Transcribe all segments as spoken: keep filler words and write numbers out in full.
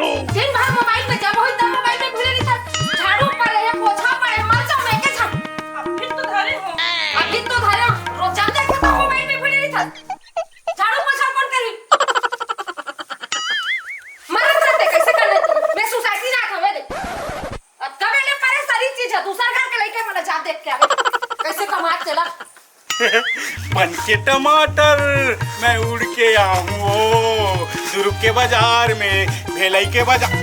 दिन भर मोबाइल में, जब होई तब मोबाइल में भिड़े रहिथस। झाड़ू पड़े हे, पोछा पड़े हे, मर जाओ मैं के झाड़ू। अभी तो धरे हो। अभी तो धरे हो, रोज जान देखे तो मोबाइल में भिड़े रहिथस। झाड़ू पोछा कौन करी? मरत रहते, कैसे करने तू? मैं सोसाइटी जात हवे दे। अब कब एले परे सारी चीज है, दूसर घर के लइके मन ला जात देख के आवे। कैसे कमात तेला? बन के टमाटर मैं उड़ के आऊं हो, दुर्ग के बाजार में भेलई के बाजार।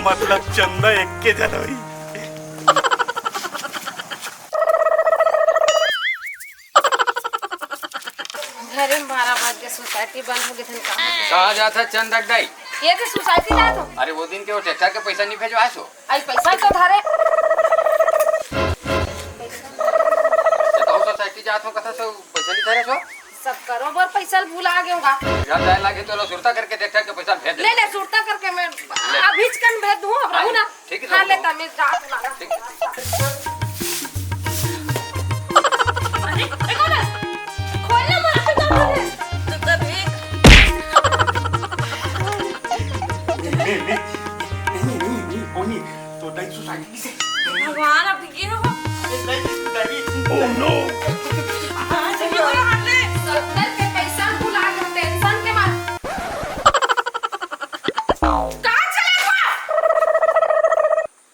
मतलब चंदा एक के जन होई। अरे बारह बज के सोसाइटी बंद हो गई थन कहाँ? कहाँ जात हे चंदा के दाई? ये तो सोसाइटी जात हो। अरे वो दिन के वो ट्रैक्टर के पैसा नहीं भेजवाए सो? आई पैसा तो धरे। तो सोसाइटी जात हो कथा सो पैसा नहीं धरे सो? सब करो बर पैसा भुला गए होगा। घर जाए लागे तो लो सुरता करके ट्रैक्टर के पैसा भेज दे। ले ले सुरता करके मैं अभी कन भेज दूँ, अब रहू ना। ठीक है, हाँ, ले। तमीज रात ना। ठीक। अरे, ए, कौन है? खोल ना, मार के दम है। तो तभी। नहीं, नहीं, नहीं, नहीं, नहीं, कोनी, तो दाई सोसाइटी से। भगवान, अब ये हो। नहीं, नहीं, नहीं। Oh no। हाँ, चलो, हट ले। सत्तर के पैसा भुला के टेंशन के मारे। कहाँ चले गो?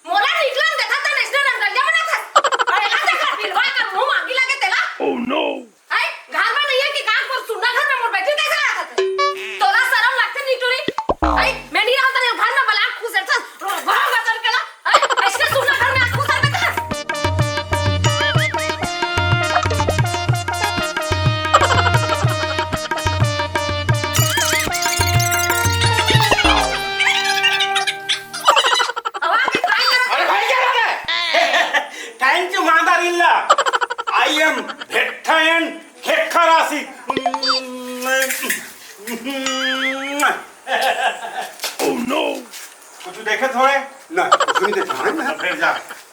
मोला निकलन देथा त नेशनल रंगलिया बनाथस। अरे ला देखा, बिलवा कर मुंह मांगी लगे तेला। Oh no। हाय, घर में नहीं है कि काम पर सुन्ना घर में मोर बैठी कैसे रहा था? तोला शरम लगते नहीं टूरी? हाय, मैं नहीं रहता नहीं घर में बला खुश रहता। रो, रो, रो, कर के ला। हाय, ऐसे सुन्ना घर में खुश रहता। अरे भाई, क्या हो रहा है? Thank you, mother in law. I am Bhetha and Khekha Rasi. Oh no. कुछ देखे थोड़े? ना, कुछ नहीं देखा है मैं। तो फिर जा।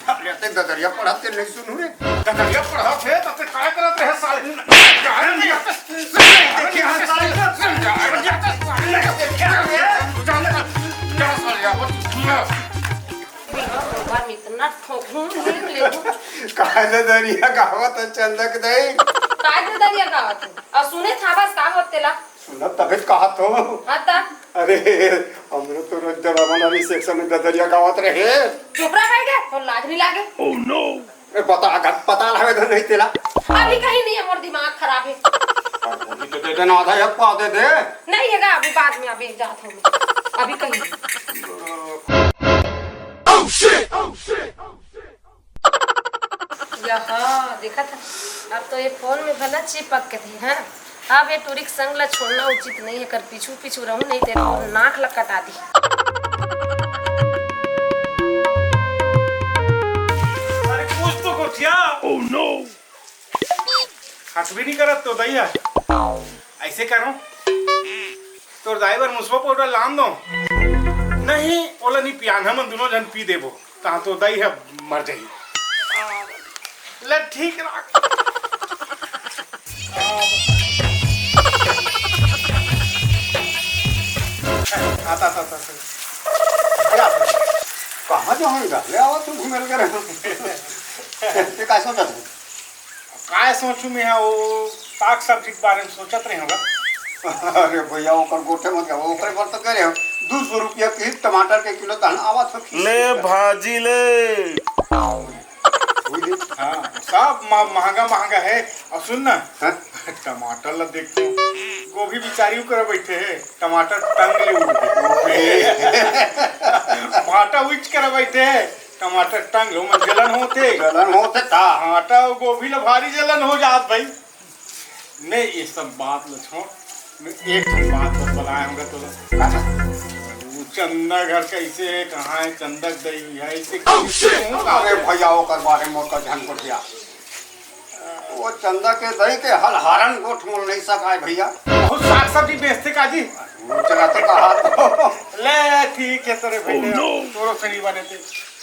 अरे, ते ददरिया पढ़त के नहीं सुनू रे। ददरिया पढ़त हे, तो ते काय करत रहे साले? जाने दिया। नहीं देखी है साले। जाने दिया। जा साले, जा। बिना मोबाइल में इतना ठोकूं, नहीं लेगू। काय ददरिया गावत हे चंदा के दाई? काय ददरिया गावत हे? और सुने था बस का होत तेला? सुनत तबे त कहत हो। हाँ त? अरे, हमरो तो रोज डरावना रिसेप्शन में ददरिया गावत रहे। चुप रह भाई गे, तोर लाज नहीं लागे। Oh no। ए, बता, अगर पता लगे तो नहीं तेला। अभी कहीं नहीं है, मोर दिमाग खराब है। अरे, अभी तो दे देना, आधा एक पाव दे दे। नहीं है गा, अभी बाद में, अभी जात हूँ मैं। अभी कहीं नहीं। Oh shit! Oh shit! Oh shit! यहा, देखत हस, अब तो ये फोन में भला चिपक के थे, है ना? अब ये टूरी के संग ला छोड़ना उचित नहीं है, कर पीछू पीछू रहूं, नहीं ते तो नाक ला कटा दी। अरे कुछ तो गोठिया। Oh no। हट भी नहीं करत तो दैया। ऐसे करो, तोर दाई बर मुसवा पाउडर लान दो। नहीं, ओला नहीं पियान, हमन दोनों जन पी देबो। तहाँ तो दाई ह मर जाही। ले ठीक रख। आता, आता, आता, आता। अरे, कहाँ जाहूँ? घर ले आवा, तू घूमे लगे रहे। ते का सोचत हस? काय सोचू मैं, वो साग सब्जी के बारे में सोचत रहे होगा। अरे भैया, ओकर गोठे मत जाओ, ओकरे बर तो कह रहे हो, दू सौ रुपया की टमाटर के किलो तहन आवत हो खींच ले के। भाजी ले। वही दे। हाँ, सब म-, महंगा महंगा है। और सुन ना, हाँ? टमाटर ला देख तो, गोभी बिचारी ऊपर बैठे है, टमाटर टंग ले उड़ के। भाटा उच कर बैठे है, टमाटर टंग लो, मन जलन होथे। जलन होथे ता। भाटा अउ गोभी ला भारी जलन हो जात भाई। नहीं, ये सब बात ला छोड़। मैं एक ठन बात बतलाए होंगे तो। अच्छा। वो चंदा घर कैसे है, कहाँ है, चंदा के दई है, ऐसे कैसे होगा? अरे भैया, ओकर बारे में ओकर झन गोठिया। वो चंदा के दई के हलहारन गोठ मोल नहीं सकाय भैया। बहुत साग सब्जी बेचते का जी? वो चला तो कहा तो। ले, ठीक है तोरे भैया, Oh no। तोरो सनी बने थे।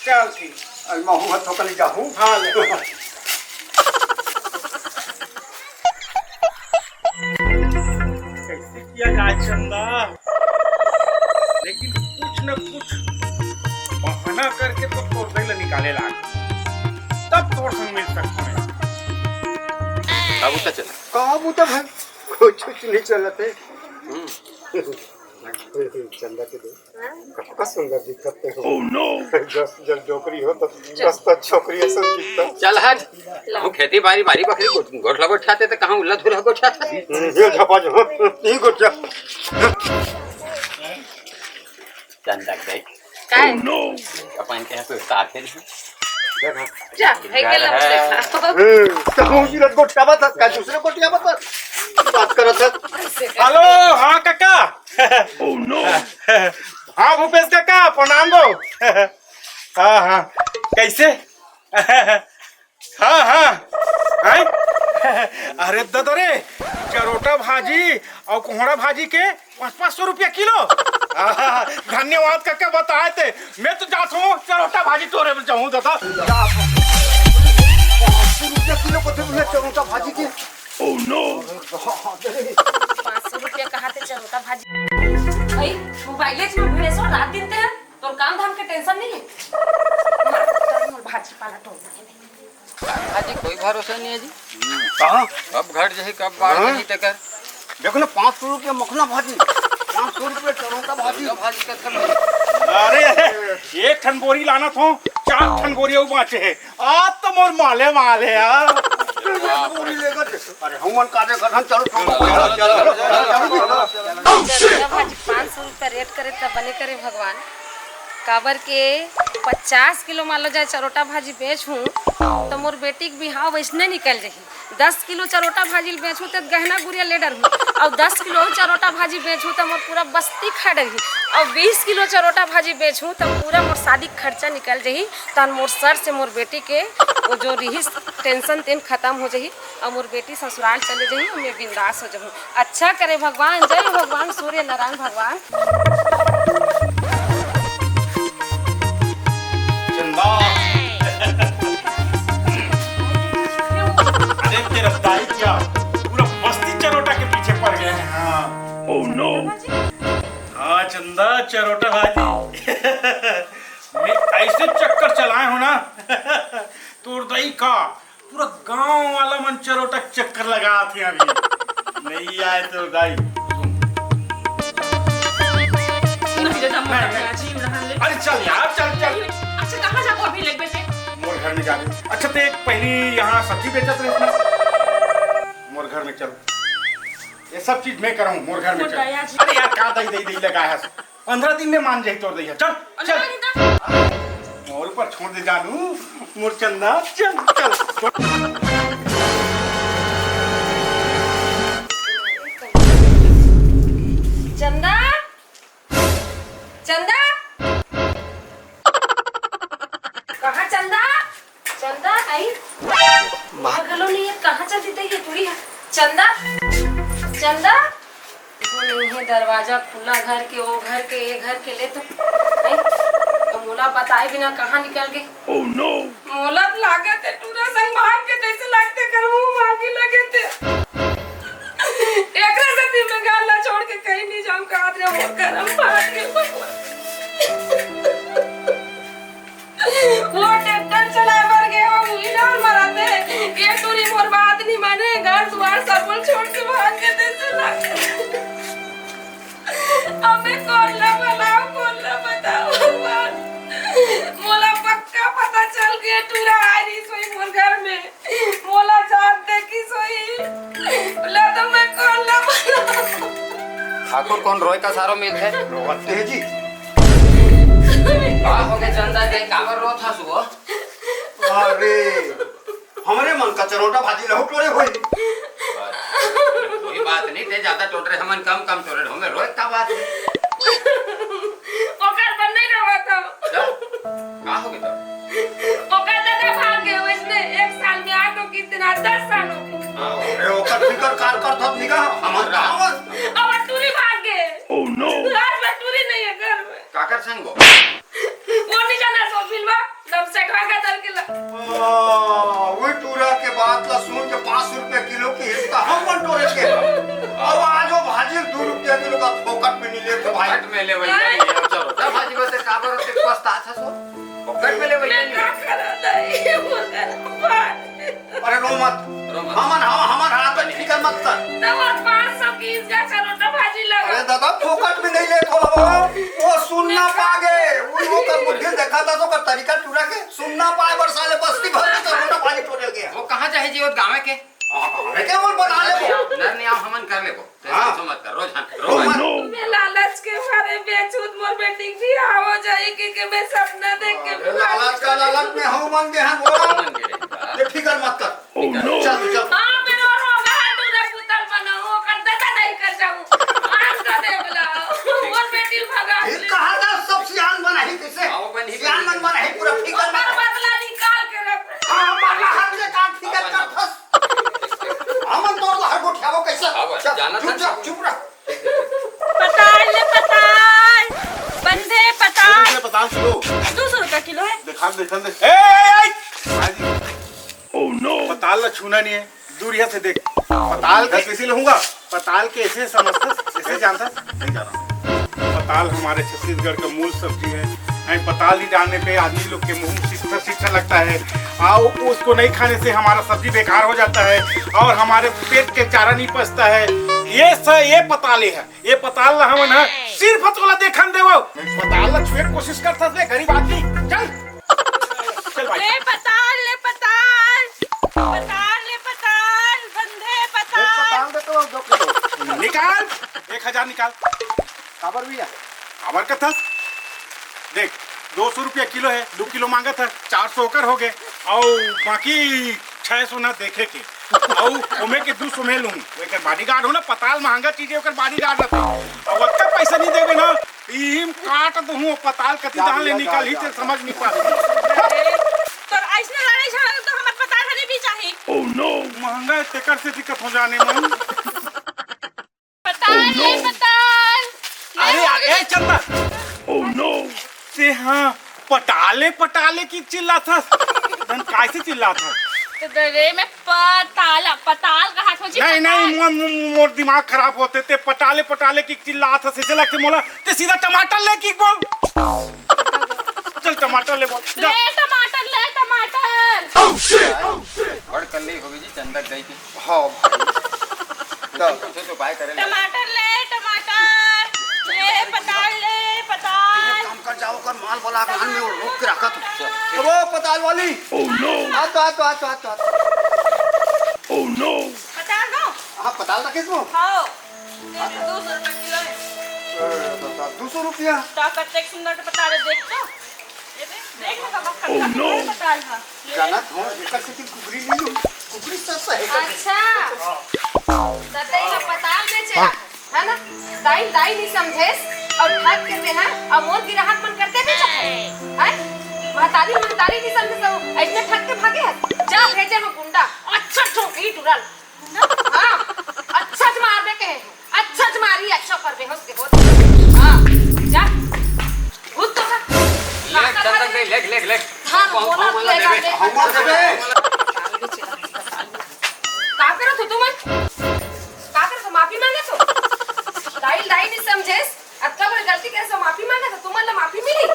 चल ठीक। अरे महू हाथ होकर ले जाहूँ। हाँ, ले। कैसे किया जाए ना, लेकिन कुछ न कुछ बहाना करके तो तोर दई ला निकाले लाग, तब तोर संग मिल सकथों। का बूता चल? का बूता भाई? कुछ, कुछ नहीं चलत हे। हम्म। चंदा के दे। कतका सुंदर दिखत हे। Oh no! जस जब डोकरी हो तो कस तो छोकरी असन दिखता। चल हट। कहूँ खेती बारी, बारी बखरी गोठ-, गोठला गोठियाथे त कहूँ उल्ला धुरहा गोठियाथे। हम्म, ये झपा जो, नहीं गोठिया। चंदा के दे। काय? अपन के यहाँ कोई साथे नहीं। जा, हे जा गेला रहा। देखा। हम्म, तो हूँ गिरत गोठियावत हस, का दूसरे गोठियावत हस? बात करत हस। हेलो, हाँ काका। Oh no! हाँ भूपेश काका, प्रणाम गो। हाँ, हाँ, कैसे? हाँ, हाँ। हैं? अरे ददा रे, चरोटा भाजी अउ कोहड़ा भाजी के पाँच, पाँच सौ रुपया किलो। आहा, धन्यवाद काका बताए ते। मैं तो जात हूँ, चरोटा भाजी टोरे बर जाहूँ ददा। पाँच सौ रुपया किलो कथे बोले चरोटा भाजी के। Oh no! पाँच सौ रुपया कहा थे चरोटा भाजी। भाई, मोबाइल में भिड़े सो रात दिन ते तोर काम धाम के टेंशन नहीं है। मार, मोर भाजी पाला टोर। भाजी कोई भरोसा नहीं है जी। कहाँ? कब घट जाही, कब बाढ़ हाँ? जाही तेकर। देखो ना, पाँच सौ रुपया मखना भाजी, पाँच सौ रुपया चरौंका भाजी। चरौंका भाजी का थम। अरे, एक ठन बोरी लाना थो, चार ठन बोरी अउ बाँचे हे। आज तो मोर माले माल हे यार। बोरी लेकर, अरे, हम मन काटे करन, चलो, चलो, चलो, चलो, चलो। चरौंका भाजी पाँच सौ रुपया रेट करे त बने करे भगवान। काबर के पचास किलो मान लो जाए चरोटा भाजी बेचहूँ, त मोर बेटी के बिहाव वैसने निकल जाही। दस किलो चरोटा भाजी ल बेचहूँ, त गहना गुरिया ले डरहूँ। अउ दस किलो चरोटा भाजी बेचहूँ, त मोर पूरा बस्ती खा डरही। अउ बीस किलो चरोटा भाजी बेचहूँ, त पूरा मोर शादी के खर्चा निकल जाही। तहन मोर सर से मोर बेटी के वो जो रिहिस टेंशन तेन खत्म हो जाही। अउ मोर बेटी ससुराल चले जाही, अउ मैं बिंदास हो जाहूँ। अच्छा करे भगवान, जय हो भगवान, सूर्य नारायण भगवान। चंदा। अरे तेरा दाई क्या, पूरा बस्ती चरोटा के पीछे पड़ गया है। हाँ। Oh no! हाँ चंदा, चरोटा भाजी। मैं ऐसे चक्कर चलाए हूँ ना, तोर दाई का पूरा गांव वाला मन चरोटा चक्कर लगात हे अभी। नहीं आए तो दाई। अरे चल यार, चल, चल। अच्छा, कहाँ जाबो अभी लेगबे ते? मोर घर में जाबे। अच्छा, ते पहली यहाँ सब्जी बेचत रहे ना? मोर घर में चल। ये सब चीज मैं कराऊँ, मोर घर में चल। अरे यार, का दई, दई, दई लगा है। पंद्रह दिन में मान जाही तोर दई ह। चल, अरे चल। अरे, अरे। मोर ऊपर छोड़ दे जानू, मोर चंदा, चल, चल, चल। चंदा, चंदा, कहाँ चंदा? चंदा, आई। माँ। घलो नहीं है, कहाँ चल देते ये टूरी है? चंदा, चंदा। वो नहीं है, दरवाजा खुला घर के, वो घर के, ये घर के, ले तो, आई। तो मोला बताए बिना कहाँ निकल गए? Oh no! मोला तो लागत है टूरा संग भाग के जैसे लागते घर मुंह भागी लगे थे। एकरा से भी मैं गाला छोड़ के कहीं नहीं जाऊँ, कहा रे वो करम भाग के। वो ट्रैक्टर चलाए बर गे हो, मुही डहर मरत हे। ये टूरी मोर बात नहीं माने, घर दुआर सब छोड़ के भाग के देसे लागे। अबे कोन ला बुलाओ, कोन ला बताओ भगवान। मोला पक्का पता चल गया टूरा आ रही सोई मोर घर में। मोला जान दे कि सोई। ले तो मैं कोन ला बुलाओ। ठाकुर कोन रोए का सारो मिलथे? रोवत हे जी। का हो गे चंदा के, काबर रोत हस वो? अरे, हमरे मन का चरोटा भाजी लहू टोरे होई। कोई बात नहीं, ते ज्यादा टोटरे, हमन कम कम टोरे, हमें रोए का बात है? ओकर बर नहीं रोवत हूँ। चल, का हो गे तो? ओकर दादा भाग गए, वैसने एक साल में आठ हो कितना, दस साल हो गए। अरे, ओकर फिकर कार कर थत निका, हमन का आवत? अब टूरी भाग गए। Oh no! घर में टूरी नहीं है, घर में। काकर संग वो? वो नहीं जाना सो फिल्मा, दम से खा के दल के ला। आ, वो टूरा के बात ला सुन के पाँच सौ रुपया किलो की हिस्सा हम बंटोरे के। अब आज वो भाजी दो रुपया किलो का भाई, फोकट में लेवइया नहीं है। चलो, चल भाजी, बस काबर से पछताथस वो। फोकट में लेवइया नहीं है। अरे रो मत। रो मत। हमन, हम, हमन हाथ में फिकर मत कर। अरे दादा, फोकट में नहीं लेत हों वो। वो सुन्ना पागे। वो, वो कर बुद्धि देखाथस, ओकर तरीका टूरा के। सुन्ना पाए बर साले बस्ती भर के चरोटा भाजी टोरे गया। वो कहाँ जाही जी, वो गाँव के? हाँ, गाँव के वो बना लेबो। नर नहीं आओ, हमन कर लेबो। तो हाँ। ऐसा मत कर, रोज हाँ, रोज रोज मत। मैं लालच के मारे बेचूत मोर बेटी के बिहाव हो जाही कि, कि मैं सपना देख के अरे, लालच का लालच में हूँ मन के हैं वो। मन के रे बा। ये फिकर मत कर। Oh no। चल, चल। हाँ, मेरा रोगा है, तू रे पुतल बनाओ, कर देता नहीं कर जाऊँ। आन का दे बोला, मोर बेटी भगा ये ले। कहा था सब सियान बना ही किसे? हाँ, वो बन ही सियान बन बना ही, पूरा फिकर मत ओकर कर। बदला निकाल के रख। हाँ, बदला हर ले काट फिकर कर फंस। हमन तो हर गोठियावो कैसे? अब चुप, जानत चुप, हन चुप, सब। चुप रह। पताल ले पताल, बंधे पताल। पताल किलो। दो सौ रुपया किलो है। देखा, देखा, देख। ए, ए, ए! हाँ जी। Oh no। पताल ला छूना नहीं है, दूरिया से देख। पताल के कैसे लूंगा? पताल के ऐसे समझता, ऐसे जानता, नहीं जाना। पताल हमारे छत्तीसगढ़ का मूल सब्जी है। हैं, पताल नहीं डालने पे आदमी लोग के मुंह में सिट्ठा सिट्ठा लगता है। और उसको नहीं खाने से हमारा सब्जी बेकार हो जाता है और हमारे पेट के चारा नहीं पचता है। ये स-, ये पताले है, ये पताल ला हमन ह सिर्फ तोला देखन देवो। पताल ला छुए के कोशिश करता है गरीब आदमी। चल, चल भाई। ले पताल, ले पताल, पताल, ले पताल, बंधे पताल। पताल दे तो दो किलो। निकाल, एक हजार निकाल। काबर भैया? काबर कथस? देख, दो सौ रुपया किलो है, दो किलो मांगत है, चार सौ ओकर हो गए, और बाकी छह सौ ना देखे के, और ओमे के दो सौ में लूं। एकर बॉडीगार्ड हो ना, पताल महंगा चीज है, ओकर बॉडीगार्ड रहता है। और ओतना पैसा नहीं देबे ना, इम काट दूं पताल कति धान ले निकाल ही ते समझ नहीं पावे। अरे, तोर ऐसने लड़ाई झगड़ा तो हमर पताल हरे भी चाही। Oh no। महंगा है, तेकर से दिक्कत हो जाने मन। पताल, Oh no। ले पताल। अरे, अरे, चंदा। Oh no। से हाँ, पटाले, पटाले की चिल्लाथस। धन काय से चिल्लाथस? तो दरे में पताल, पताल कहा थो जी, नहीं, पताल। नहीं, मो-, मो-, मोर दिमाग खराब होते ते पटाले, पटाले की चिल्लाथस। ऐसे लगते मोला, ते सीधा टमाटर ले की बोल। चल, टमाटर ले बोल। जा। ले टमाटर, ले टमाटर। Oh shit! Oh shit! बड़ कल्ली होगी जी, चंदा गई थी। हाँ भाई। तो कुछ तो उपाय करे ले। टमाटर ले, टमाटर। ले, पताल ले, पताल। एक काम कर, जाओ कर माल वाला के हाथ में वो रोक के रखा तू। चल। अब वो पताल वाली। Oh no। आ तो, आ तो, आ तो, आ तो, आ तो। Oh no। पताल दो। हाँ, पताल रखे इसको। हाँ। दे दे, दो सौ रुपये किलो है। अरे, बता, दो सौ रुपया? तो कत्ते सुंदर के पताल है, देख तो। ये देख, देख ना बाबा, Oh no। कत्ता सुंदर पताल है। जानत हो, एकर से कुकरी ले लूं। कुकरी सस्ता है। अच्छा। हाँ। त तई ह पताल बेचे, है ना? दाई, दाई नहीं समझेस, और ठग के दे, हैं? और मोर गिराहक मन करते बेचत है, हैं? महतारी, महतारी नहीं समझेस, ऐसने ठग के भागे है। जा भेजे हो गुंडा, अच्छा ठोकी टुरल। हाँ, अच्छा ज मारबे कहे हो, अच्छा ज मारी, अच्छा करबे हो, से हो। हाँ, जा। भूत तो का। ले, चंदन दे, ले, ले, ले। हाँ, पाँव, बोला पाँव वाला ले, ले। ले। पाँव वाला दे। का करत हो तुमन? का करत हो? माफी मांगत हो? दाई, दाई नहीं समझेस, अतका बड़े गलती करे से माफी मांगत हो, तुमन ला माफी मिली?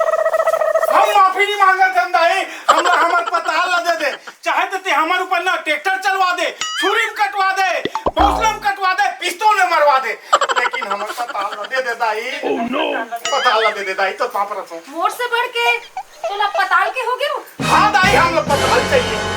हम माफी नहीं मांगत हन दाई, हमरा हमर पताल ला दे दे। चाहे तो ते हमर ऊपर ना ट्रैक्टर चलवा दे, छुरी में कटवा दे, बौसला में कटवा दे, पिस्तौल में मरवा दे, लेकिन हमर पताल ला दे दे दाई। Oh no। पताल ला दे दे दाई, तो पाप रसो। मोर से बढ़ के तोला पताल के हो गेव? हाँ दाई, हम लोग पताल चाहिए।